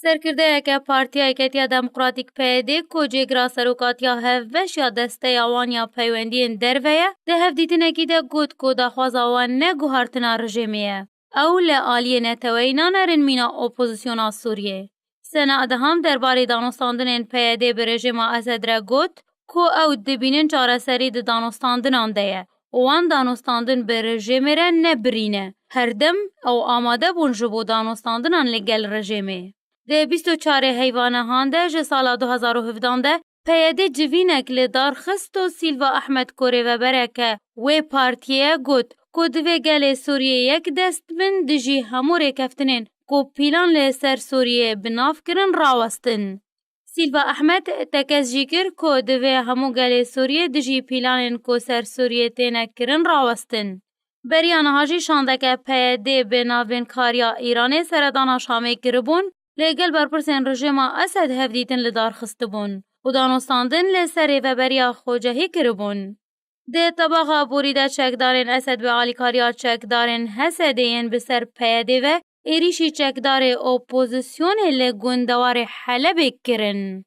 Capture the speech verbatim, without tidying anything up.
Serkirdeyeke Partiya Yeketiya Demokratîk P Y D ku cêgira serokatiya hevbeş ya desteya wan ya peywendiyên derve ye, di hevdîtinekî de got ku daxwaza wan ne guhartina rejêmê ye. Ew li aliyê neteweyî nanerin mîna opozisyona Sûriyê. Sena Adham derbarê danûstandinên P Y D bi rejêma Esed re got ku ew dibînin çareserî di danûstandinan de ye û wan danûstandin bi rejêmê re ne birî ne. Her dem ew amade bûn ji bo danûstandinan li gel rejêmê. Di bîst û çarê heyva nehan de ji sala du hezar û hevdan de P Y D civînek li dar xist û Silva Ahmed ku rêvebereke wê partiyê ye got ku divê gelê Sûriyê yek dest bin dijî hemû rêkeftinên ku pîlan li ser Sûriyê bi nav kirin rawestin. Silva Ahmed tekez jî kir ku divê hemû gelê Sûriyê dijî pîlanên ku ser Sûriyê têne kirin rawestin. Beriya niha jî şandeke P Y D bi navbênkariya Îranê seredana Şamê kiribûn, lê gel berpirsên rejêma Esed hevdîtin li dar xistibûn û danûstandin li ser rêveberiya xwecehî kiribûn. Di tebaxa borî de çekdarên Esed bi alîkariya çekdarên H S D'ê yên bi ser P Y D ve êrîşî çekdarê opozisyonê li gundewarê Helebê kirin.